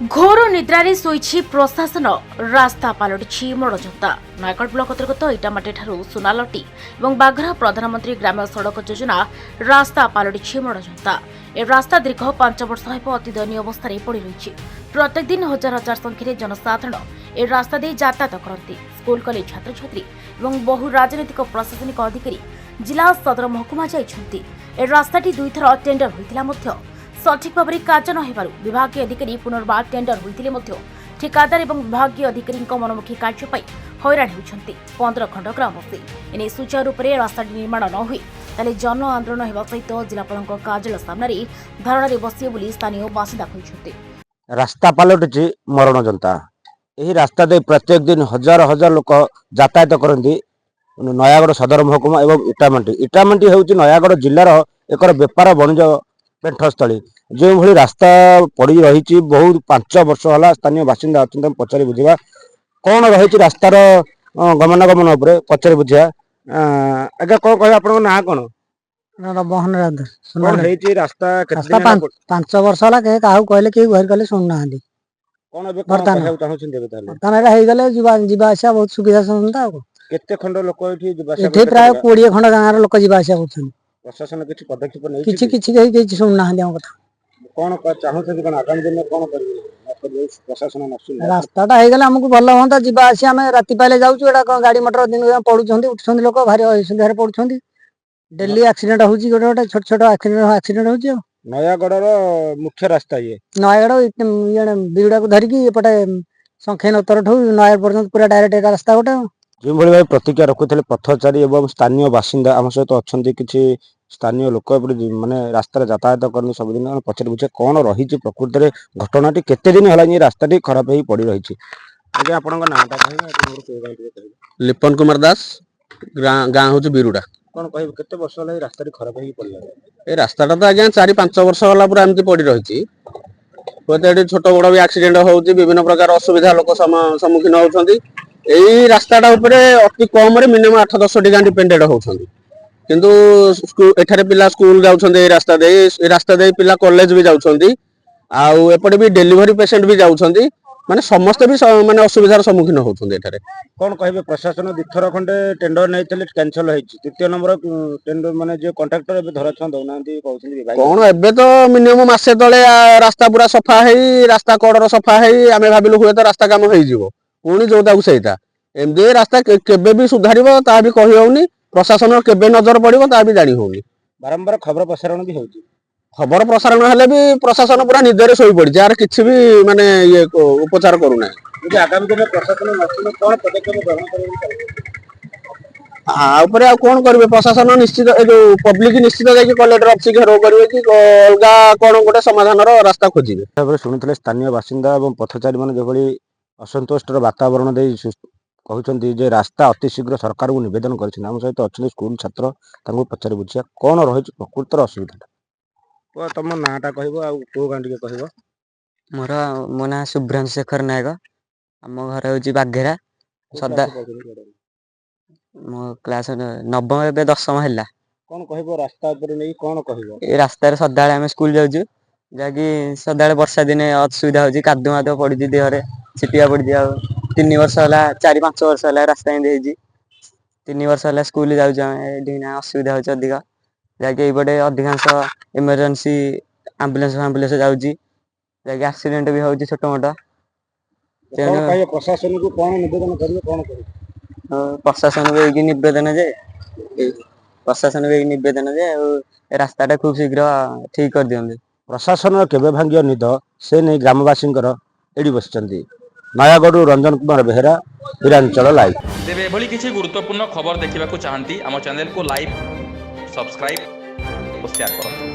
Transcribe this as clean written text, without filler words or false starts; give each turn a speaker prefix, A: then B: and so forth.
A: ଘୋର ନିଦ୍ରାରେ ଶୋଇଛି ପ୍ରଶାସନ। ରାସ୍ତା ପାଲଟିଛି ମରଣଯନ୍ତା। ନୟାଗଡ଼ ବ୍ଲକ ଅନ୍ତର୍ଗତ ଇଟାମାଟିଠାରୁ ସୁନାଲଟି ଏବଂ ବାଘରା ପ୍ରଧାନମନ୍ତ୍ରୀ ଗ୍ରାମ୍ୟ ସଡ଼କ ଯୋଜନା ରାସ୍ତା ପାଲଟିଛି ମରଣଯନ୍ତା। ଏ ରାସ୍ତା ଦୀର୍ଘ 5 ବର୍ଷ ହେବ ଅତି ଦୟନୀୟ ଅବସ୍ଥାରେ ପଡ଼ି ରହିଛି। ପ୍ରତ୍ୟେକ ଦିନ ହଜାର ହଜାର ସଂଖ୍ୟାରେ ଜନସାଧାରଣ ଏ ରାସ୍ତା ଦେଇ ଯାତାୟାତ କରନ୍ତି। ସ୍କୁଲ, କଲେଜ ଛାତ୍ରଛାତ୍ରୀ ଏବଂ ବହୁ ରାଜନୈତିକ, ପ୍ରଶାସନିକ ଅଧିକାରୀ ଜିଲ୍ଲା ସଦର ମହକୁମା ଯାଇଛନ୍ତି। ଏ ରାସ୍ତାଟି ଦୁଇଥର ଟେଣ୍ଡର ହୋଇଥିଲା ମଧ୍ୟ ସଠିକ୍ ଭାବରେ କାର୍ଯ୍ୟ ନ ହେବାରୁ ବିଭାଗୀୟ ଅଧିକାରୀ ପୁନର୍ବାର ଟେଣ୍ଡର ହୋଇଥିଲେ ମଧ୍ୟ ଠିକାଦାର ଏବଂ ବିଭାଗୀୟ ଅଧିକାରୀଙ୍କ ମନମୁଖୀ କାର୍ଯ୍ୟ ପାଇଁ ହଇରାଣ ହେଉଛନ୍ତି 15 ଖଣ୍ଡ ଗ୍ରାମବାସୀ। ଏନେଇ ସୁଚାରୁ ରୂପରେ ରାସ୍ତାଟି ନିର୍ମାଣ ନ ହୁଏ, ତାହେଲେ ଜନ ଆନ୍ଦୋଳନ ହେବା ସହିତ ଜିଲ୍ଲାପାଳଙ୍କ କାର୍ଯ୍ୟାଳୟ ସାମ୍ନାରେ ଧାରଣାରେ ବସିବେ ବୋଲି ସ୍ଥାନୀୟ ବାସିନ୍ଦା କହିଛନ୍ତି।
B: ରାସ୍ତା ପାଲଟିଛି ମରଣ ଯନ୍ତା। ଏହି ରାସ୍ତା ଦେଇ ପ୍ରତ୍ୟେକ ଦିନ ହଜାର ହଜାର ଲୋକ ଯାତାୟାତ କରନ୍ତି ନୟାଗଡ଼ ସଦର ମହକୁମା ଏବଂ ଇଟାମାଟି। ଇଟାମାଟି ହେଉଛି ନୟାଗଡ଼ ଜିଲ୍ଲାର ଏକ ବେପାର ବାଣିଜ୍ୟ ପେଣ୍ଠସ୍ଥଳୀ। ଯେଉଁଭଳି ରାସ୍ତା ପଡ଼ି ରହିଛି ବହୁତ 5 ବର୍ଷ ହେଲା, ସ୍ଥାନୀୟ ବାସିନ୍ଦା ଅଛନ୍ତି, ତାଙ୍କୁ ପଚାରି ବୁଝିବା କ'ଣ ରହିଛି ରାସ୍ତାର ଗମନାଗମନ ଉପରେ ପଚାରି ବୁଝିବା। ଆଜ୍ଞା, କ'ଣ କହିବେ? ଆପଣଙ୍କ ନାଁ କ'ଣ?
C: ମୋହନ ରାଉତ।
B: କ'ଣ ହେଇଛି ରାସ୍ତା? କେତେ
C: ରାସ୍ତା
B: ଦିନ ହେଲା?
C: 5 ବର୍ଷ ହେଲା। କେହି କାହାକୁ କହିଲେ, କେହି ଗୁହାରି କଲେ ଶୁଣୁନାହାନ୍ତି।
B: କ'ଣ ଏବେ କ'ଣ
C: ବର୍ତ୍ତମାନ-
B: କହିବାକୁ ଚାହୁଁଛନ୍ତି ଏବେ ତାହେଲେ?
C: ବର୍ତ୍ତମାନ ଏଇଟା ହେଇଗଲେ ଯିବା ଯିବା ଆସିବା ବହୁତ ସୁବିଧା ହୁଅନ୍ତା ଆଉ କଣ।
B: କେତେ ଖଣ୍ଡ ଲୋକ ଏଠି ଯିବା ଆସିବା
C: ଏଠି
B: କେତେ
C: ପ୍ରାୟ
B: ଟଙ୍କା?
C: 20 ଖଣ୍ଡ ଗାଁର ଲୋକ ଯିବା ଆସିବା କରୁଛନ୍ତି।
B: ପ୍ରଶାସନ କିଛି ପଦକ୍ଷେପ ନେଇଛି
C: କିଛି
B: କି?
C: କିଛି କେହି କିଛି ଶୁଣୁନାହାନ୍ତି ଆମ କଥା।
B: କଣ ଚାହୁଁଛନ୍ତି କଣ? ଆଗାମୀ ଦିନରେ କଣ କରିବେ ନ କରିବେ, ପ୍ରଶାସନ ନ ଶୁଣିଲେ?
C: ରାସ୍ତାଟା ହେଇଗଲେ ଆମକୁ ଭଲ ହୁଅନ୍ତା। ଯିବା ଆସିବା ଆମେ ରାତି ପାଇଲେ ଯାଉଛୁ। ଏଇଟା କଣ ଗାଡି ମଟର ଦିନକୁ ଦିନ ପଡୁଛନ୍ତି, ଉଠୁଛନ୍ତି, ଲୋକ ଭାରି ଅସୁବିଧାରେ ପଡୁଛନ୍ତି। ଡେଲି ଆକ୍ସିଡେଣ୍ଟ ହଉଛି, ଗୋଟେ ଗୋଟେ ଛୋଟ ଛୋଟ ଆକ୍ସିଡେଣ୍ଟ ହଉଛି ଆଉ।
B: ନୟାଗଡ଼ର ମୁଖ୍ୟ ରାସ୍ତା ଇଏ।
C: ନୟାଗଡ଼ ଇଆଡ଼େ ବିରୁଡାକୁ ଧରିକି ଏପଟେ ଶଙ୍ଖେଇ ନତରଠୁ ନୟାଗଡ଼ ପର୍ଯ୍ୟନ୍ତ ପୁରା ଡାଇରେକ୍ଟ ଏଇଟା ରାସ୍ତା ଗୋଟେ ଆଉ।
B: ଯେଉଁଭଳି ଭାବେ ପ୍ରତିକ୍ରିୟା ରଖୁଥିଲେ ପଥଚାରୀ ଏବଂ ସ୍ଥାନୀୟ ବାସିନ୍ଦା, ଆମ ସହିତ ଅଛନ୍ତି କିଛି ସ୍ଥାନୀୟ ଲୋକ, ଏପଟେ ମାନେ ରାସ୍ତାରେ ଯାତାୟାତ କରନ୍ତି ସବୁଦିନ। ଆମେ ପଚାରି ବୁଝିବା କଣ ରହିଛି ପ୍ରକୃତରେ ଘଟଣାଟି, କେତେ ଦିନ ହେଲାଣି ଏ ରାସ୍ତାଟି ଖରାପ ହେଇ ପଡି ରହିଛି। ଆଜ୍ଞା, ଆପଣଙ୍କ ନାଁଟା କହିବେ, ଆପଣଙ୍କର କୋଉ ଗାଁ ଟିକେ କହିବେ?
D: ଲିପନ କୁମାର ଦାସ, ଗାଁ ଗାଁ ହଉଛି ବିରୁଡା।
B: କଣ କହିବେ, କେତେ ବର୍ଷ ହେଲା ଏଇ ରାସ୍ତାଟି ଖରାପ ହେଇକି ପଡିଲାଣି?
D: ଏ ରାସ୍ତାଟା ତ ଆଜ୍ଞା 4-5 ବର୍ଷ ହେଲା ପୁରା ଏମିତି ପଡି ରହିଛି। ହୁଏତ ଏଠି ଛୋଟ ବଡ ବି ଆକ୍ସିଡେଣ୍ଟ ହଉଛି, ବିଭିନ୍ନ ପ୍ରକାର ଅସୁବିଧା ଲୋକ ସମ୍ମୁଖୀନ ହଉଛନ୍ତି। ଏଇ ରାସ୍ତାଟା ଉପରେ ଅତି କମରେ ମିନିମମ୍ 8-10ଟି ଗାଁ ଡିପେଣ୍ଡେଡ ହଉଛନ୍ତି। କିନ୍ତୁ ଏଠାରେ ପିଲା ସ୍କୁଲ ଯାଉଛନ୍ତି ଏଇ ରାସ୍ତା ଦେଇ, ଏଇ ରାସ୍ତା ଦେଇ ପିଲା କଲେଜ ବି ଯାଉଛନ୍ତି, ଆଉ ଏପଟେ ବି ଡେଲିଭରି ପେସେଣ୍ଟ ବି ଯାଉଛନ୍ତି। ମାନେ ସମସ୍ତେ ବି ମାନେ ଅସୁବିଧାର ସମ୍ମୁଖୀନ ହଉଛନ୍ତି ଏଠାରେ।
B: କଣ କହିବେ, ପ୍ରଶାସନ ଦିଥର ଖଣ୍ଡେ ଟେଣ୍ଡର ନେଇଥିଲେ, କ୍ୟାନସଲ ହେଇଛି। ତୃତୀୟ ନମ୍ବର ଟେଣ୍ଡର ମାନେ ଯିଏ କଣ୍ଟ୍ରାକ୍ଟର ଏବେ ଧରାଛୁଆଁ ଦଉନାହାନ୍ତି କହୁଛନ୍ତି ବିଭାଗୀୟ।
D: କଣ, ଏବେ ତ ମିନିମମ୍ ମାସେ ତଳେ ରାସ୍ତା ପୁରା ସଫା ହେଇ, ରାସ୍ତା କଡର ସଫା ହେଇ, ଆମେ ଭାବିଲୁ ହୁଏତ ରାସ୍ତା କାମ ହେଇଯିବ। ପୁଣି ଯୋଉଟାକୁ ସେଇଟା। ଏମିତି ଏ ରାସ୍ତା କେବେ ବି ସୁଧାରିବ ତାହା ବି କହି ହଉନି। ପ୍ରଶାସନର କେବେ ନଜର ପଡିବ ତାହା ବି ଜାଣି ହଉନି।
B: ବାରମ୍ବାର ଖବର ପ୍ରସାରଣ ବି ହଉଛି।
D: ଖବର ପ୍ରସାରଣ ହେଲେ ବି ପ୍ରଶାସନ ପୁରା ନିଦରେ ଶୋଇ ପଡିଛି। ଆର କିଛି ବି ମାନେ ଇଏ ଉପଚାର କରୁନାହିଁ।
B: ଯଦି ଆଗାମୀ ଦିନରେ ପ୍ରଶାସନ ନ ଶୁଣେ, କଣ ପଦକ୍ଷେପ ଗ୍ରହଣ କରିବେ ବୋଲି ଚାହୁଁଛନ୍ତି?
D: ଆ ଉପରେ ଆଉ କଣ କରିବେ? ପ୍ରଶାସନ ନିଶ୍ଚିତ, ଏ ଯୋଉ ପବ୍ଲିକ ନିଶ୍ଚିତ ଯାଇକି କଲେକ୍ଟର ଅଫିସ ଘେରାଉ କରିବେ କି ଅଲଗା କଣ ଗୋଟେ ସମାଧାନର ରାସ୍ତା ଖୋଜିବେ।
B: ଭାବରେ ଶୁଣୁଥିଲେ ସ୍ଥାନୀୟ ବାସିନ୍ଦା ଏବଂ ପଥଚାରୀ ମାନେ ଯେଭଳି ଅସନ୍ତୁଷ୍ଟର ବାତାବରଣ ଦେଇ କହୁଛନ୍ତି ଯେ ରାସ୍ତା ଅତି ଶୀଘ୍ର ସରକାରଙ୍କୁ ନିବେଦନ କରିଛନ୍ତି। ଆମ ସହିତ ଅଛନ୍ତି ସ୍କୁଲ ଛାତ୍ର, ତାଙ୍କୁ ପଚାରି ବୁଝିବା କଣ ରହିଛି ପ୍ରକୃତର ଅସୁବିଧାଟା। କୁହ, ତମ ନାଁଟା କହିବ ଆଉ କୋଉ ଗାଁ ଟିକେ କହିବ?
E: ମୋ ନାଁ ଶୁଭ୍ରାଂଶୁ ଶେଖର ନାୟକ। ଆମ ଘର ହେଉଛି ବାଘେରା।
B: କୋଉ
E: ସଦା
B: class ରେ ପଢୁଛନ୍ତି କୁଆଡେ?
E: ମୋ କ୍ଲାସ ନବମ, ଏବେ 10ମ ହେଲା।
B: କଣ କହିବ, ରାସ୍ତା ଉପରେ ନେଇ କଣ କହିବ?
E: ଏ ରାସ୍ତାରେ ସଦାବେଳେ ଆମେ ସ୍କୁଲ ଯାଉଛୁ, ଯାହାକି ସଦାବେଳେ ବର୍ଷା ଦିନେ ଅସୁବିଧା ହଉଛି। କାଦୁଅ ମାଦୁଅ ପଡୁଛି, ଦେହରେ ଛିଟିକା ପଡୁଛି। ଆଉ 3 ବର୍ଷ ହେଲା, 4-5 ବର୍ଷ ହେଲା ରାସ୍ତା ଏମିତି ହେଇଛି। 3 ବର୍ଷ ହେଲା ସ୍କୁଲ ଯାଉଛୁ ଆମେ ଏଇଠି ନା ଅସୁବିଧା ହଉଛି ଅଧିକ, ଯାହାକି ଏଇପଟେ ଅଧିକାଂଶ ଏମର୍ଜେନ୍ସି ଆମ୍ବୁଲାନ୍ସ ଫାମ୍ବୁଲାନ୍ସ ଯାଉଛି, ଯାହାକି ଆକ୍ସିଡେଣ୍ଟ ବି ହଉଛି ଛୋଟ ମୋଟ।
B: କଣ
E: ତେଣୁ
B: କହିବ, ପ୍ରଶାସନକୁ କଣ ନିବେଦନ କରିବେ, କଣ କରିବେ?
E: ପ୍ରଶାସନକୁ ଏଇକି ନିବେଦନ ଯେ ପ୍ରଶାସନକୁ ଏଇ ନିବେଦନ ଯେ ଆଉ ଏ ରାସ୍ତାଟା ଖୁବ ଶୀଘ୍ର ଠିକ କରିଦିଅନ୍ତୁ।
B: ପ୍ରଶାସନର କେବେ ଭାଙ୍ଗିବ ନିଦ, ସେ ନେଇ ଗ୍ରାମବାସୀଙ୍କର ଏଡ଼ି ବସିଛନ୍ତି। ନୟାଗଡ଼ରୁ ରଞ୍ଜନ କୁମାର ବେହେରା, ହୀରାଞ୍ଚଳ ଲାଇଭ୍।
F: ତେବେ ଏଭଳି କିଛି ଗୁରୁତ୍ୱପୂର୍ଣ୍ଣ ଖବର ଦେଖିବାକୁ ଚାହାନ୍ତି, ଆମ ଚ୍ୟାନେଲକୁ ଲାଇକ୍, ସବସ୍କ୍ରାଇବ୍ ଓ ସେୟାର କରନ୍ତୁ।